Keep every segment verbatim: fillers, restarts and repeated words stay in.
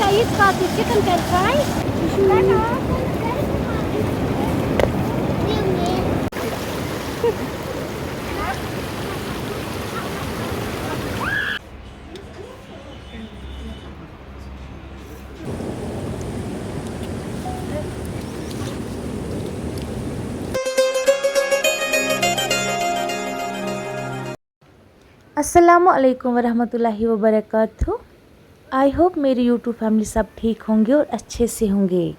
It's called the chicken curry fry. السلام علیکم ورحمۃ اللہ وبرکاتہ۔ آئی ہوپ میری یوٹیوب فیملی سب ٹھیک ہوں گے اور اچھے سے ہوں گے۔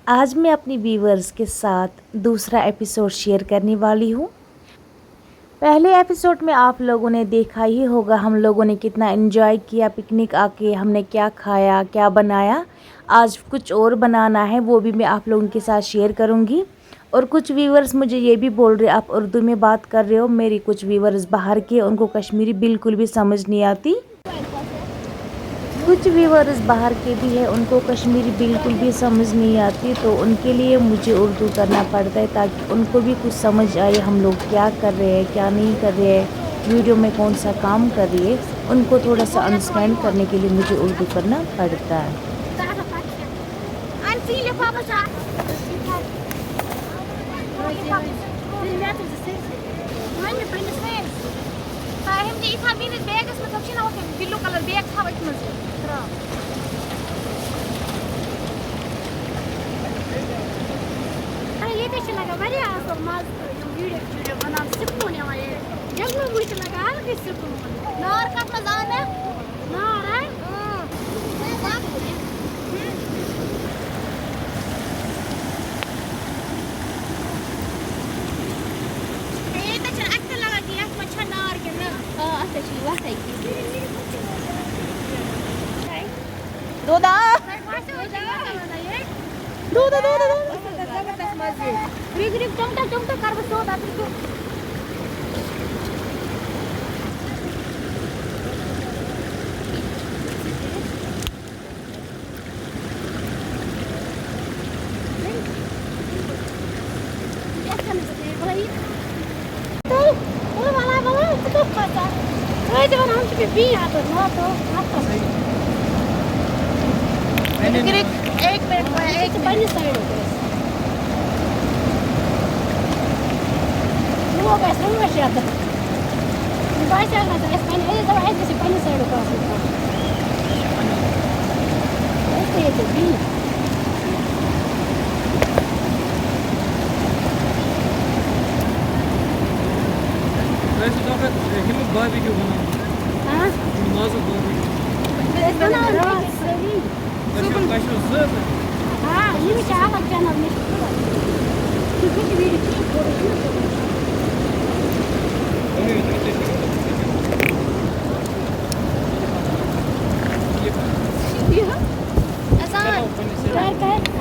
آج میں اپنی ویورز کے ساتھ دوسرا ایپیسوڈ شیئر کرنے والی ہوں۔ پہلے ایپیسوڈ میں آپ لوگوں نے دیکھا ہی ہوگا ہم لوگوں نے کتنا انجوائے کیا پکنک آ کے، ہم نے کیا کھایا، کیا بنایا۔ آج کچھ اور بنانا ہے، وہ بھی میں آپ لوگوں کے ساتھ شیئر کروں گی۔ اور کچھ ویورز مجھے یہ بھی بول رہے، آپ اردو میں بات کر رہے ہو۔ میری کچھ ویورز باہر کے، ان کو کشمیری بالکل بھی سمجھ نہیں آتی۔ کچھ ویورز باہر کے بھی ہیں، ان کو کشمیری بالکل بھی سمجھ نہیں آتی، تو ان کے لیے مجھے اردو کرنا پڑتا ہے تاکہ ان کو بھی کچھ سمجھ آئے ہم لوگ کیا کر رہے ہیں، کیا نہیں کر رہے ہیں، ویڈیو میں کون سا کام کر رہی ہے۔ ان کو تھوڑا سا انڈرسٹینڈ کرنے کے لیے مجھے اردو کرنا پڑتا ہے۔ تۄہہِ ہیٚمہِ یہِ یِتھا میٛٲنِس بیگَس منٛز، تَتھ چھِنہ ہۄتھ یِم بِلوٗ کَلَر بیگ تھاو أتھۍ منٛز یہِ ترٛاو۔ اَہَن، ییٚتہِ چھِ لَگان واریاہ اَصٕل مَزٕ، یِم ویٖڈیو ویٖڈیو بَناوان، سکوٗن یِوان ییٚتہِ۔ جنٛگلَس منٛز چھِ لَگان الگٕے سکوٗن۔ نار کَتھ منٛز آو مےٚ؟ نار، ہا؟ اۭں۔ ہے، ییٚتہِ چھُنہٕ اَتھٕ لَگان کہِ یَتھ منٛز چھا نار کِنہٕ نہ۔ آ، اَتھ حظ چھِ یہِ وَتھٕے۔ دودا۔ دودا، دودا، دودا۔ زبردست مَزٕ۔ رِگ، رِگ، چمٹا، چمٹا کَرٕ بہٕ سیوٚد اَتھ رِگہِ۔ تُل، تُل، وَلا، وَلا، ژٕ کَتھ کھوژان؟ ٲدۍ وَنان، ہُم چھِ مےٚ بیٚیہِ اَپٲرۍ، ناتہٕ، اَتھ کَتھ؟ رِگ، رِگ، ایک منٹ، یہِ چھِ ژٕ پنٛنہِ سایڈُک اَسہِ۔ لوگ اَسہِ رٲچھ یَتَتھ۔ باسیٚو نہٕ تۄہہِ اَسہِ پنٕنۍ، أسۍ دَپان اَسہِ گژھِ پنٕنہِ سایڈُک آسُن کانٛہہ۔ أسۍ تہِ ییٚتہِ بِہِتھ۔ تۄہہِ ٲسِو دَپان، یِم باربیکیوٗ بَناوان۔ ہاں؟ یِم مازُک باربیکیوٗ۔ أسۍ بَناوان راتھ سٲری۔ تۄہہِ چھُو، تۄہہِ چھُو زٕ؟ آ، یہِ چھِ الگ چینل، مےٚ چھِ تھوڑا۔ تُہۍ کٔژِ وِرِ چھِو؟ یہِ؟ اَسان۔ کر، کر۔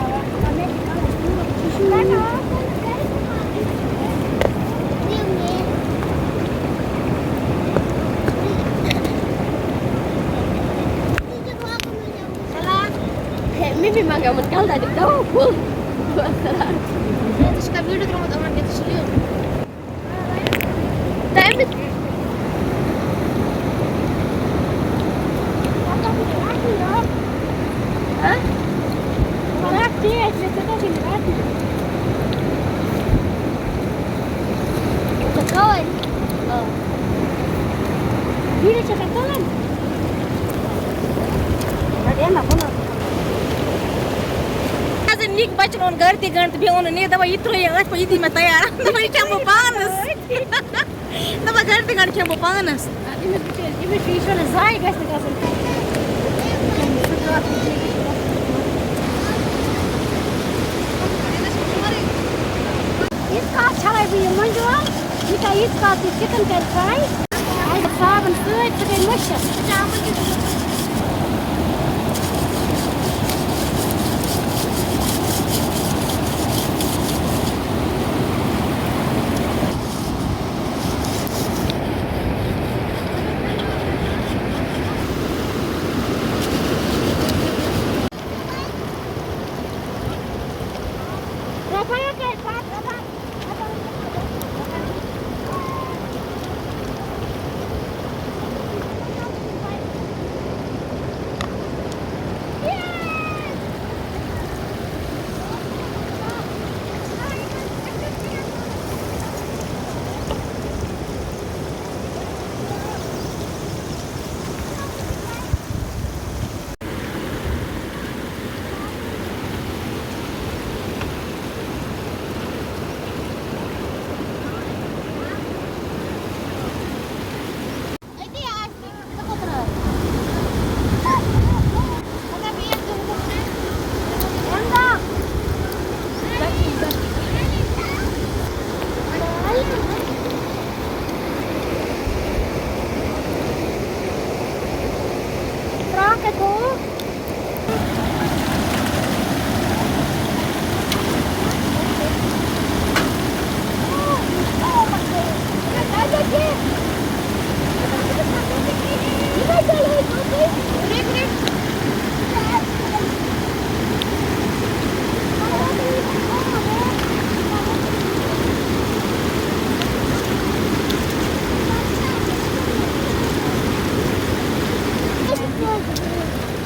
ہے، ممی منگاومُت کَلہٕ دادیُک دوا پھوٚل۔ بہٕ ٲسٕس کران۔ ہے، ژےٚ چھُکھا ویٖڈیو ترٛوومُت یِمَن کِنہٕ ژٕ چھُکھ یہِ؟ تَمہِ ہہ؟ ژٕ کھووَے؟ آ۔ ویٖڈیو چھَکھا تُلان؟ حظ، نِکۍ بَچَن اوٚن گَرٕ تہِ گَنٛڈ تہٕ بیٚیہِ اوٚنُن یہِ، دَپان، یہِ ترٛٲیِو أتھۍ پٮ۪ٹھ، یہِ دی مےٚ تیار۔ دَپان، یہِ کھٮ۪مہٕ بہٕ پانَس۔ دَپان، گَرٕ تہِ گَنٛڈ کھٮ۪مہٕ بہٕ پانَس۔ اَدٕ أمِس بِچٲرِس، أمِس چھُ، یہِ چھُنہٕ ضایع گژھِ نہٕ گژھُن۔ ییٖتِس کالَس چھَلَے بہٕ یہِ مۄنٛجہِ وَل، یہِ کَرِ ییٖتِس کالَس یہِ چِکَن کَرِ فرٛاے۔ اَسہِ صابن سۭتۍ، سُہ گٔے مٔشِتھ۔ ژٕ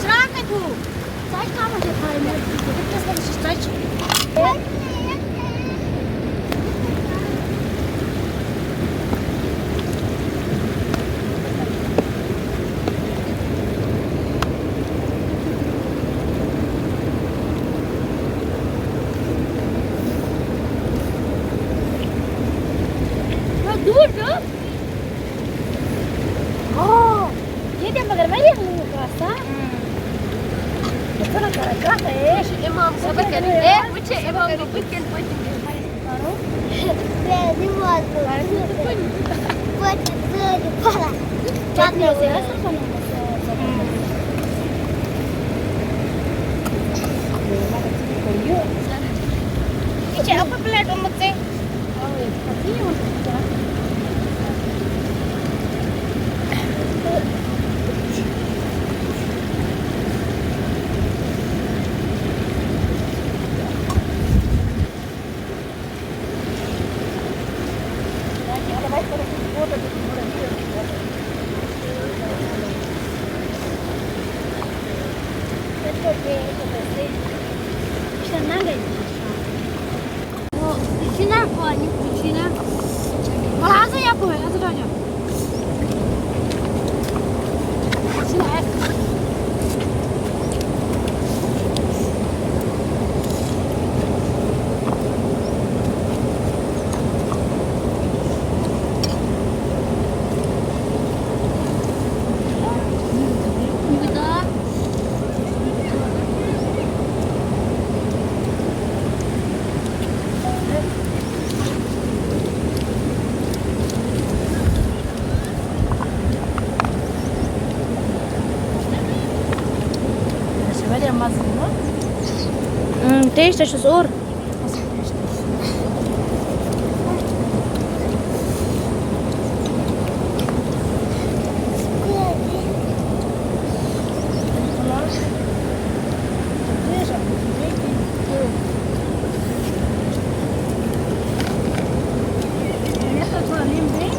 کَتہِ ہُہ؟ ژۄچہِ کَمَن چھےٚ تھاوٕنۍ؟ مےٚ دوٚپمَس، ژۄچہِ۔ دوٗر پیوٚو۔ آ، ییٚتہِ مگر واریاہ لوٗکھ آسان۔ اۭں۔ بہٕ چھَس وَنان کران کَتھ، اے۔ یہِ چھُ اِمام صٲبَس کَران۔ اے، وٕچھ یہِ اِمام صٲب کِتھ کَنۍ پٔتۍ کِنۍ کرو۔ بے نماز پٔر۔ پٔتۍ کِنۍ سٲری پَران۔ پَتہٕ مےٚ اوس یہِ اَصٕل بَنومُت۔ اۭں۔ یہِ چھِ اَپَر پٕلیٹ اوٚنمُت ژےٚ۔ یہِ چھُنہ پانی، یہِ چھُنہ۔ وَلہٕ حظ یَپٲرۍ، حظ راجا۔ یہِ چھُنہ اَسہِ۔ یہِ چھُ واریاہ مَزٕ یِوان۔ اۭں، ٹیسٹ چھُس اور۔ اَصٕل ٹیسٹ۔ یَتھ حظ تھوڑا لیٚمبۍ بیٚیہِ۔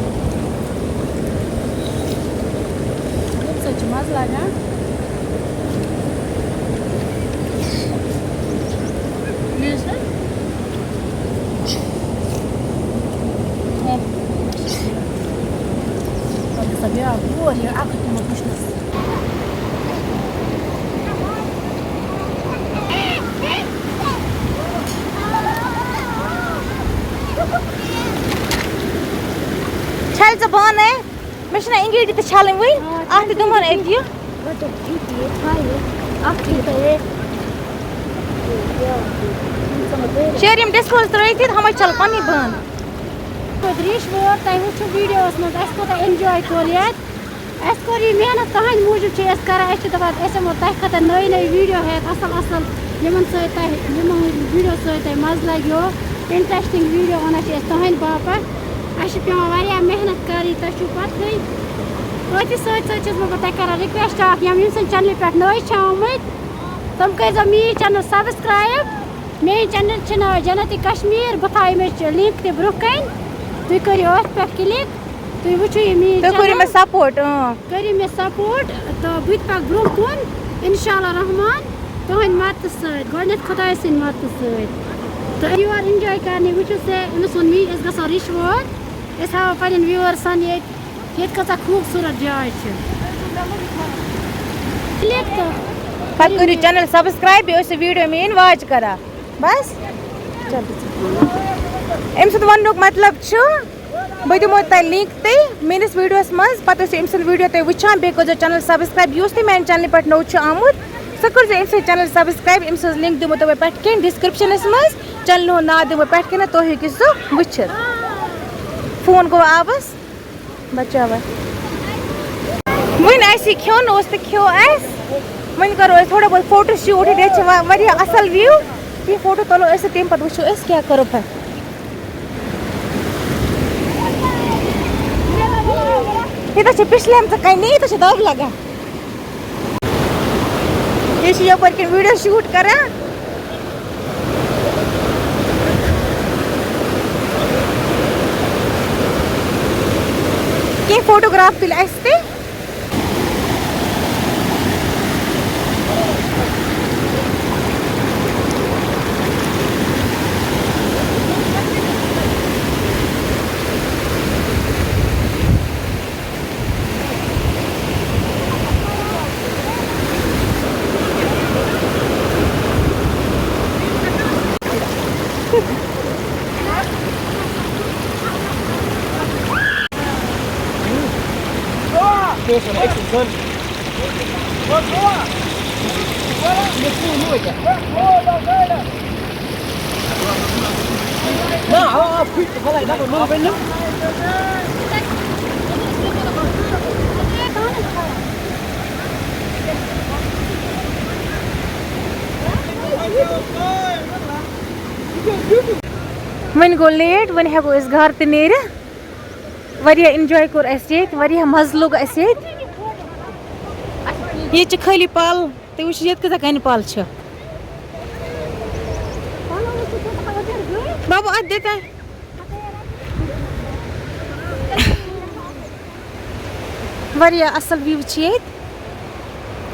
ییٚمہِ سۭتۍ چھُ مَزٕ لَگان۔ مےٚ حظ چھُ پَتہٕ گژھان بیٛاکھ بور، یہِ اَکھ ہَتھ تِمَن وٕچھنَس۔ چھَلہِ ژٕ بانَے؟ مےٚ چھِنہ اِنگیٖڈی تہِ چھَلٕنۍ وٕنۍ۔ آ، اَتھ تہِ دِمو نہ أتۍ یہِ۔ گۄڈٕ یہِ تہِ یہِ تھایہِ۔ اَکھ چھُ یہِ تۄہہِ۔ شیرِ یِم ڈِسپوز ترٛٲیِتھ ییٚتہِ، ہَمے چھَلہٕ پَنٕنی بانہٕ۔ توتہِ ریش وٲر، تۄہہِ وٕچھِو ویٖڈیوَس منٛز اَسہِ کوٗتاہ اٮ۪نجاے کوٚر ییٚتہِ۔ اَسہِ کوٚر یہِ محنت تُہٕنٛدِ موٗجوٗب چھِ أسۍ کَران، أسۍ چھِ دَپان أسۍ یِمو تۄہہِ خٲطرٕ نٔے نٔے ویٖڈیو ہٮ۪تھ اَصٕل اَصٕل، یِمَن سۭتۍ تۄہہِ، یِمَن ویٖڈیو سۭتۍ تۄہہِ مَزٕ لَگیو، اِنٹرٛسٹِنٛگ ویٖڈیو اَنان چھِ أسۍ تُہٕنٛدِ باپَتھ۔ اَسہِ چھِ پٮ۪وان واریاہ محنت کَرٕنۍ، تۄہہِ چھُو پَتہٕے۔ أتھی سۭتۍ سۭتۍ چھَس بہٕ تۄہہِ کَران رِکوٮ۪سٹ اَکھ، یِم ییٚمہِ سٕنٛدِ چَنلہِ پٮ۪ٹھ نٔے چھِ آمٕتۍ، تِم کٔرۍزیو میٛٲنۍ چَنَل سَبسکرٛایِب۔ میٛٲنۍ چَنَل چھِ ناو جنت کشمیر، بہٕ تھاوٕ اَمِچ لِنٛک تہِ برٛونٛہہ کَنہِ، تُہۍ کٔرِو أتھۍ پٮ۪ٹھ کِلِک۔ تُہۍ وٕچھِو یہِ میٛٲنۍ تُہۍ کٔرِو مےٚ channel۔ سپورٹ، اۭں۔ کٔرِو مےٚ سپورٹ تہٕ بہٕ تہِ پَکہٕ برٛونٛہہ کُن، اِنشاء اللہ رحمان، تُہٕنٛدِ مدتہٕ سۭتۍ، گۄڈٕنٮ۪تھ خۄداے سٕنٛدِ مدتہٕ سۭتۍ۔ تہٕ یور اٮ۪نجاے کَرنہِ وٕچھِو سا، أمِس ووٚن مےٚ، أسۍ گژھو رِشوور، أسۍ ہاوو پنٛنٮ۪ن ویوٗوَرسَن ییٚتہِ، ییٚتہِ کۭژاہ خوٗبصوٗرت جاے چھِ۔ کِلِک تہٕ پَتہٕ کٔرِو چَنَل سَبسکرٛایِب، بیٚیہِ ٲسِو ویٖڈیو میٛٲنۍ واچ کَران۔ بَس۔ چلو۔ أمۍ سُنٛد وَننُک مطلب چھُ، بہٕ دِمو تۄہہِ لِنک تہِ میٲنِس ویٖڈیوَس منٛز، پَتہٕ ٲسِو أمۍ سُنٛد ویٖڈیو تُہۍ وٕچھان، بیٚیہِ کٔرۍزیو چَنَل سَبسکرٛایِب۔ یُس تہِ میٛانہِ چَنلہِ پٮ۪ٹھ نوٚو چھُ آمُت، سُہ کٔرۍزیو أمۍ سٕنٛز چَنَل سَبسکرٛایِب۔ أمۍ سٕنٛز لِنک دِمو تۄہہِ بہٕ پٮ۪ٹھ کَنہِ ڈِسکرٛپشَنَس منٛز، چَنلہِ ہُنٛد ناو دِمو پٮ۪ٹھ کَنہِ، تُہۍ ہیٚکِو سُہ وٕچھِتھ۔ فون گوٚو آبَس، بَچاوَے۔ وٕنۍ اَسہِ یہِ کھیوٚن اوس تہٕ کھیوٚو اَسہِ۔ وۄنۍ کَرو أسۍ تھوڑا بہت فوٹو شوٗٹ، ییٚتہِ چھِ وا-، واریاہ اَصٕل وِو۔ یہِ فوٹو تُلو أسۍ تہٕ تَمہِ پَتہٕ وٕچھو أسۍ کیٛاہ کَرو پَتہٕ۔ ییٚتٮ۪تھ چھِ پِشلٮ۪مژٕ کَنہِ، ییٚتٮ۪تھ چھِ دَب لَگان۔ أسۍ چھِ یَپٲرۍ کِنۍ ویٖڈیو شوٗٹ کَران۔ کینٛہہ فوٹوگراف تُلۍ اَسہِ تہِ۔ وۄنۍ گوٚو لیٹ، وۄنۍ ہٮ۪کو أسۍ گرٕ تہِ نیٖرِتھ۔ واریاہ enjoy کوٚر اَسہِ ییٚتہِ، واریاہ مَزٕ لوٚگ اَسہِ ییٚتہِ۔ ییٚتہِ چھِ خٲلی پَل، تُہۍ وٕچھِو ییٚتہِ کۭژاہ کَنہِ پَل چھِ۔ بابا، اَتھ دِ تَے۔ واریاہ اَصٕل view چھِ ییٚتہِ،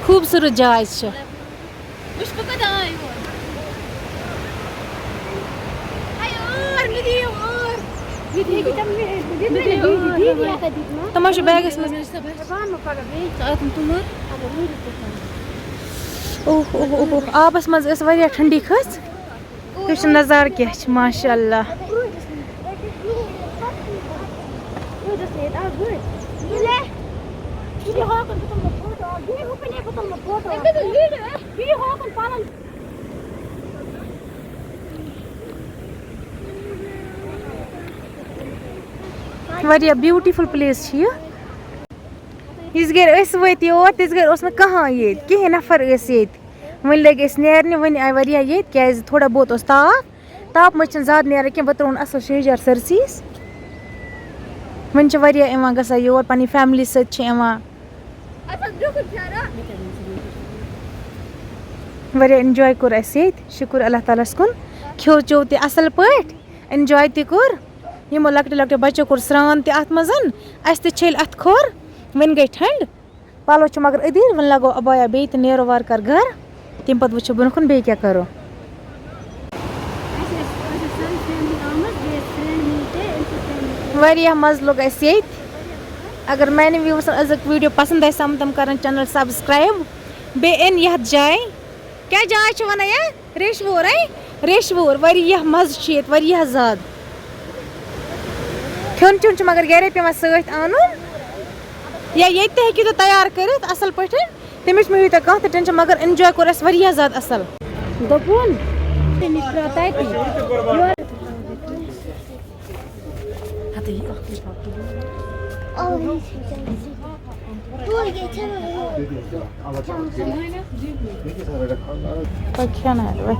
خوٗبصوٗرت جاے چھِ۔ وٕچھ بہٕ کَتہِ آے یور۔ ہے، ٲر، مےٚ دِیِو ٲر۔ مےٚ دِیِو۔ تِم حظ چھِ بیگَس منٛز۔ اوہ، اوہ، اوہ، اوہ، آبَس منٛز ٲس واریاہ ٹھنڈی کھٔژ۔ وٕچھ نظارٕ کیٛاہ چھِ، ماشاء اللہ۔ واریاہ beautiful place چھِ یہِ۔ یِژ گرِ أسۍ وٲتۍ یور، تِژ گرِ اوس نہٕ کٕہٕنۍ ییٚتہِ، کِہیٖنۍ نفر ٲسۍ ییٚتہِ۔ وۄنۍ لٔگۍ أسۍ نیرنہِ، وۄنۍ آیہِ واریاہ ییٚتہِ، کیٛازِ تھوڑا بہت اوس تاپھ۔ تاپہٕ منٛز چھِنہٕ زیادٕ نیران کینٛہہ، وۄنۍ ترٛووُن اَصٕل شیٚہجار سٲرسٕے۔ وۄنۍ چھِ واریاہ یِوان گژھان یور، پنٕنۍ family سۭتۍ چھِ یِوان۔ واریاہ enjoy کوٚر اَسہِ ییٚتہِ، شُکُر اللہ تعالیٰ ہَس کُن۔ کھیوٚو چیوٚو تہِ اَصٕل پٲٹھۍ، enjoy تہِ کوٚر۔ یِمو لۄکٹیو لۄکٹیو بَچو کوٚر سرٛان تہِ اَتھ منٛز، اَسہِ تہِ چھٔلۍ اَتھٕ کھۄر، وۄنۍ گٔے ٹھنٛڈ۔ پَلو چھِ مگر أدٕرۍ، وۄنۍ لاگو عبایا بیٚیہِ تہٕ نیرو وارٕ کارٕ گَرٕ۔ تَمہِ پَتہٕ وٕچھو برٛونٛہہ کُن بیٚیہِ کیٛاہ کَرو۔ واریاہ مَزٕ لوٚگ اَسہِ ییٚتہِ۔ اگر میٛانٮ۪ن viewersن أزیُک video پَسنٛد آسہِ آمُت، تِم کَرَن channel subscribe۔ بیٚیہِ یِن یَتھ جایہِ، کیٛاہ جاے چھِ وَنان یَتھ؟ ریشوور، ہے؟ ریشوور۔ واریاہ مَزٕ چھُ ییٚتہِ، واریاہ زیادٕ۔ کھیوٚن چیوٚن چھُ مگر گَرے پٮ۪وان سۭتۍ اَنُن۔ یا ییٚتہِ تہِ ہیٚکِو تُہۍ تیار کٔرِتھ اَصٕل پٲٹھۍ۔ تَمِچ مہٕ ہیٚیِو تُہۍ کانٛہہ تہِ tension، مگر enjoy کوٚر اَسہِ واریاہ زیادٕ اَصٕل۔ دوٚپُن، تٔمِس ترٛٲو تَتہِ۔ ہَتہٕ یہِ اَکھ لِفاف تُلُن۔ پَتہٕ کھٮ۪نہٕ وَتہِ۔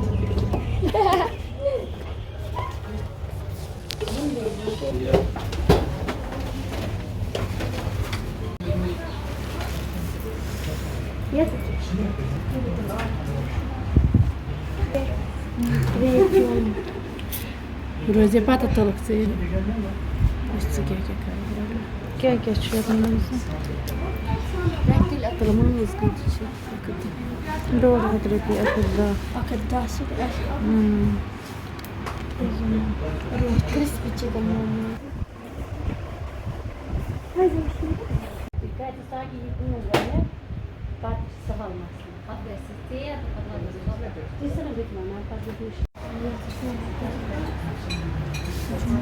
روزِ پَتہٕ تُلُکھ ژٕ یہِ۔ وٕچھ ژٕ کیٛاہ کیٛاہ کَرَکھ۔ کیٛاہ کیٛاہ چھُ یَتھ منٛز؟ تُلہٕ مٲنٛز کۭژ چھِ؟ ڈۄڈ ہَتھ رۄپیہِ، اَکھ ہَتھ دَہ۔ اَکھ ہَتھ دَہ چھِ اَسہِ۔ اۭں۔ روٗد crispy chicken موموز۔ کَتہِ ساقی یہِ کٲم گۄڈٕنٮ۪تھ، پَتہٕ چھِ سَہَل مَسلہٕ۔ پَتہٕ گژھِ ژیر تہٕ پَتہٕ واتہِ سۄ۔ تہِ چھَنہ بہٕ تہِ وَنان، پَتہٕ گژھِ مُشکِل۔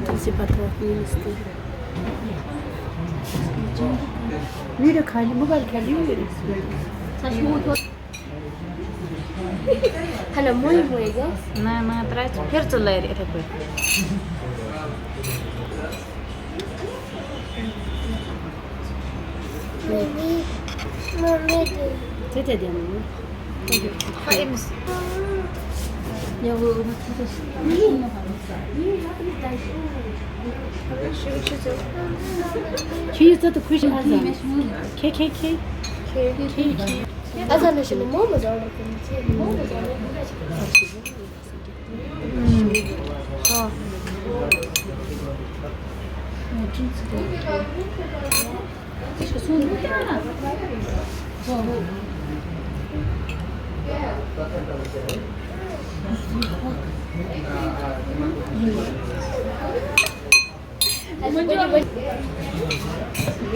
تُلسی پَتہٕ واتہِ میٛٲنِس تہِ۔ Video کھالہِ، موبایل کھالہِ یوٗرۍ۔ سۄ چھِ یوٗت ہٮ۪لو، موے موے گوٚو۔ نہ، نہ، ترٛاو ژٕ، پھِر ژٕ لَرِ یِتھَے پٲٹھۍ۔ ممی، ممی دِ۔ ژٕ تہِ دِنہٕ وۄنۍ۔ ہا، أمِس۔ یا وۄنۍ، وۄنۍ تھٲوِس۔ کھیٚیِو ژٕ تہٕ خوشی آسان۔ کھے، کھے، کھے۔ کھے۔ کھے، کھے۔ اَسہِ ہَن چھِنہٕ موموز آرڈر کٔرمٕتۍ کینٛہہ۔ موموز آرڈر کٔرمٕتۍ۔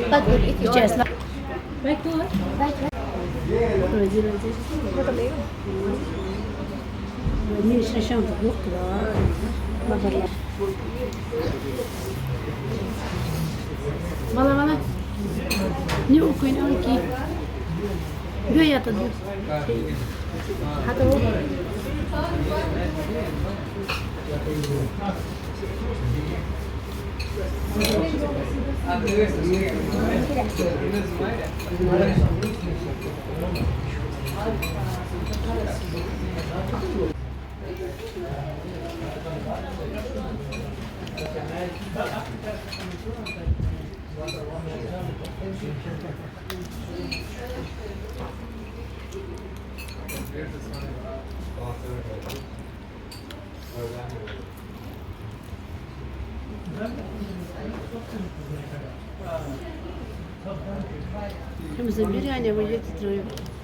پَتہٕ کٔرِو أتھی order۔ وَلہٕ، وَلہٕ۔ نیوٗ کُنہِ اوٚن کینٛہہ۔ بیٚیہِ یَتَتھ دیُت۔ ہَتہٕ وُہ۔ أمِس ٲس بِریانی وۄنۍ ییٚتہِ ترٛٲوِتھ۔